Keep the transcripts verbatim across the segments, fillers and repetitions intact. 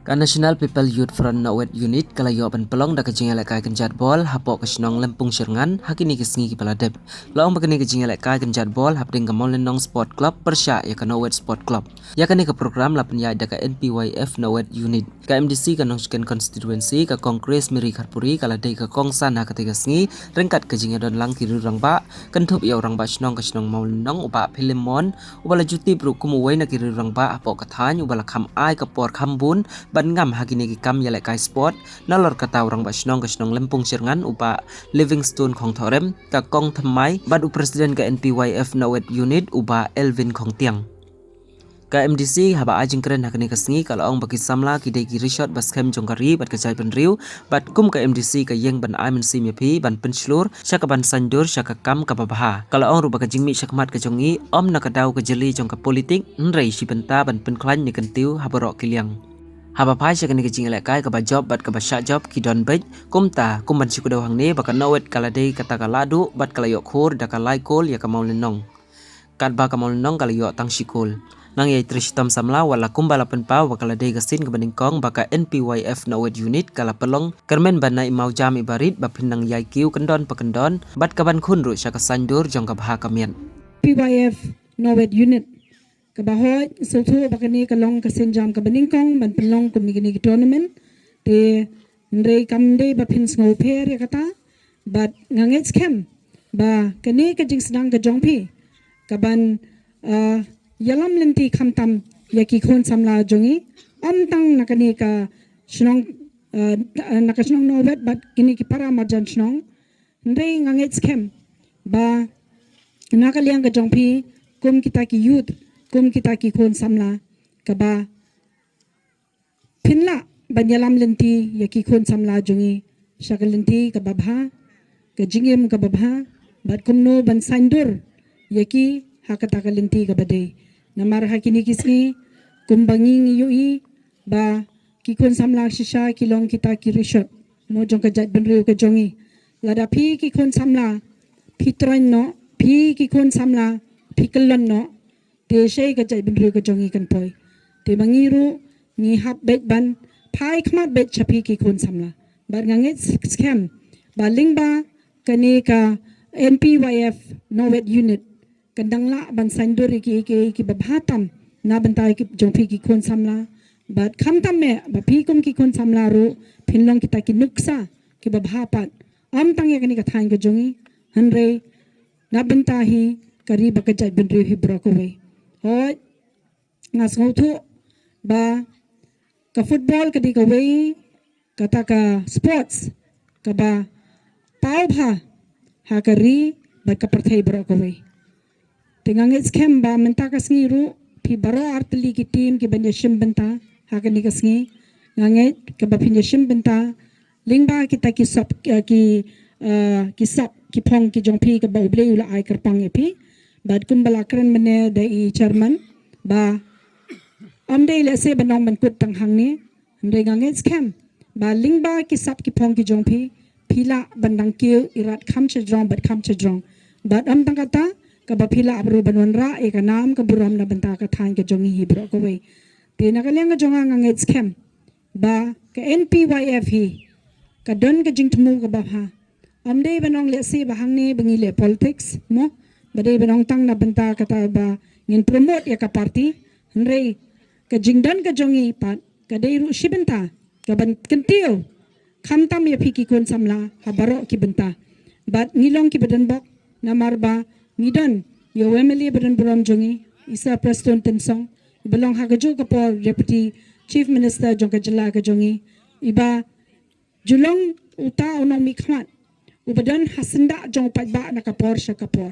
Ka National People Youth Front Nowet Unit ka la ïoh ban pynlong da ka jingïalehkai kynjat bol hapoh ka shnong Lempung Shyrngan ha kine ki sngi kiba la dep. La ong ba kane ka jingïalehkai kynjat bol hapdeng ka Mawlynnong Sport Club pyrshah ïa ka Nowet Sport Club. Ïa kane ka program la pynïaid da ka N P Y F Nowet Unit. Ka M D C ka Nongshken Constituency, ka Kong Grace Mary Kharpuri, ka la dei ka kongsan ha katei ka sngi ryngkat ka jingïadon lang ki riew rangbah, kynthup ïa u rangbah shnong ka shnong Mawlynnong, u Bah Philemon, uba la ju tip ruh kum uwei na ki riew rangbah hapoh ka thaiñ, uba la kham ai ka por kham bun ban ngam ha kine ki kam ïalehkai sport. Nalor kata, u rangbah shnong ka shnong Lempung Shyrngan, u Bah Livingstone Khongthohrem, ka Kong Thymmai, bad u President ka N P Y F Nowet Unit, u Bah Elvin Khongtiang. Ka M D C haba ai jingkren ha kane ka sngi ka la ong ba ki samla ki dei ki rishot ba skhem jong ka ri bad ka jaitbynriew, bad kum ka M D C ka ïeng ban ai mynsiem ïa phi ban pynshlur sha kaban saiñdur sha ka kam kaba bha. Ka la ong ruh ba ka jingmih shakhmat ka jong i ym na ka daw ka jylliew jong ka politik, hynrei shi bynta ban pynkhlaiñ ne kyntiew ha baroh ki liang. Haba phai sha kane ka jingïalehkai kaba jop bad kaba shah jop ki don beit, kumta kum ban shu kdew hangne ba ka Nowet ka la dei kata ka lahduh bad ka la ïoh khur da ka lai kol ïa ka Mawlynnong. Katba ka Mawlynnong ka la ïoh tang shi kol. Nang ïai trei shitom samla, wat la kumba la pynpaw ba ka la dei ka sien kaba nyngkong ba ka N P Y F Nowet Unit ka la pynlong, kyrmen ba na i mawjam iba rit ba phin nang ïai kiew kyndon pa kyndon bad kaban khun ruh sha ka saiñdur jong ka bha ka miat. P Y F Nowet Unit kaba hoi, sngewthuh ba kane ka long ka sienjam kaba nyngkong ban pynlong kum kine ki tournament. Te hynrei kam dei ba phin sngewpher ïa kata, bad nga ngeit skhem ba kane ka jingsdang ka jong phi kaban, ah, ïalam lynti khamtam ïa ki khun samla jong i, ym tang na kane ka shnong, ah, na ka shnong Nowet bad kine ki para marjan shnong. Hynrei nga ngeit skhem ba na ka liang ka jong phi, kum kita ki youth, kum kita ki khun samla, kaba phin lah ban ïalam lynti ïa ki khun samla jong i sha ka lynti kaba bha, ka jingim kaba bha, bad kumno ban saiñdur ïa ki ha kata ka lynti kaba dei. Namar ha kine ki sngi, kumba ngi ngi ïohi ba ki khun samla shisha ki long kita ki rishot mo jong ka jaitbynriew ka jong i. Lada phi ki khun samla phi troiñ noh, phi ki khun samla phi kyllon noh, te shei ka jaitbynriew ka jong i kan poi. Te ma ngi ruh ngi hap beit ban phai khmat beit sha phi ki khun samla. Bad nga ngeit skhem ba lyngba kane ka N P Y F Nowet Unit kan dang lah ban saiñdur ïa ki, ki, kiba bha tam na bynta ki jong phi ki khun samla. Bad khamtam eh ba phi kum ki khun samla ruh phin long kita ki nuksa kiba bha pat, ym tang ïa kane ka thaiñ ka jong i, hynrei na bynta hi ka ri bad ka jaitbynriew hi baroh kawei. Hooid, nga sngewthuh ba ka football ka dei kawei kata ka sports kaba paw bha ha ka ri bad ka pyrthei baroh kawei. Te nga ngeit skhem ba mynta ka sngi ruh phi baroh artylli ki team kiban ïashim bynta ha kane ka sngi. Nga ngeit kaba phin ïashim bynta lyngba kita ki sap, eh, ki, eh, ki sap ki phong ki jong phi kaba U Blei u la ai kyrpang ïa phi. Bad kumba la kren mynne da i chairman ba ym dei lehse ban ong ban kut tang hangne, hynrei nga ngeit skhem ba lyngba ki sap ki phong ki jong phi, phi lah ban dang kiew irat kham shajrong bad kham shajrong. Bad ym tang kata, kaba phi lah ruh ban wanrah ïa ka nam ka burom na bynta ka thaiñ ka jong i hi baroh kawei. Te na ka liang ka jong nga nga ngeit skhem ba ka N P Y F hi ka don ka jingthmu kaba bha. Ym dei ban ong lehse ba hangne ba ngi leh politics mo, ba dei ban ong tang na bynta kata ba ngin promote ïa ka party, hynrei ka jingdon ka jong i pat ka dei ruh shi bynta kaban kyntiew khamtam ïa phi ki khun samla ha baroh ki bynta. Bad ngi long kiba don bok namar ba ngi don ïa u M L A ba don burom jong i, i Sir Prestone Tynsong, iba long ha kajuh ka por Deputy Chief Minister jong ka jylla ka jong i, iba ju long uta u nongmihkhmat uba don ha syndah jong u paidbah na ka por sha ka por.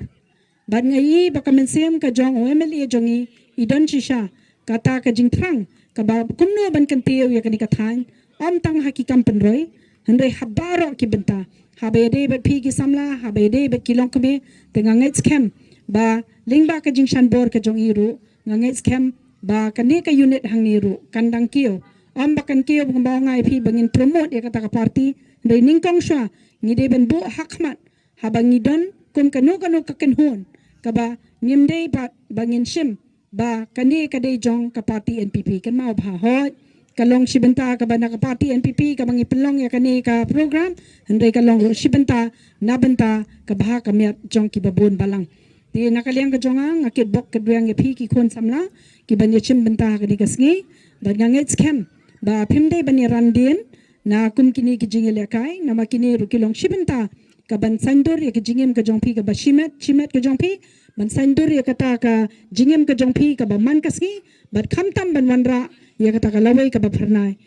Bad nga i ba ka mynsiem ka jong u M L A jong i i don shisha kata ka jingthrang kaba kumno ban kyntiew ïa kane ka thaiñ, ym tang ha ki kam pynroi, hynrei ha baroh ki bynta, haba ïadei bad phi ki samla, haba ïadei bad ki longkmie. Te nga ngeit skhem ba lyngba ka jingshanbor ka jong i ruh, nga ngeit skhem ba kane ka unit hangne ruh kan dang kiew. Ym ba kan kiew ba nga ong ïa phi ba ngin promote ïa kata ka party, hynrei nyngkong shuwa ngi dei ban buh ha khmat haba ngi don kum kano kano ka kynhun kaba ngim dei pat ba ngin shim ba kane ka dei jong ka party N P P. Kynmaw bha, hooid, Ka long shi bynta kaba na ka party N P P kaba ngi pynlong ïa kane ka program, hynrei ka long ruh shi bynta na bynta ka bha ka miat jong kiba bun balang. Te na ka liang ka jong nga, nga kitbok kitweng ïa phi ki khun samla kiban ïa shim bynta ha kane ka sngi. Bad nga ngeit skhem ba phim dei ban ïa ran dien na kum kine ki jingïalehkai, namar kine ruh ki long shi bynta kaban saiñdur ïa ka jingim ka jong phi kaba shimet shimet ka jong phi, ban saiñdur ïa kata ka jingim ka jong phi kaba man ka sngi, bad khamtam ban wanrah ïa kata ka lawei kaba phyrnai.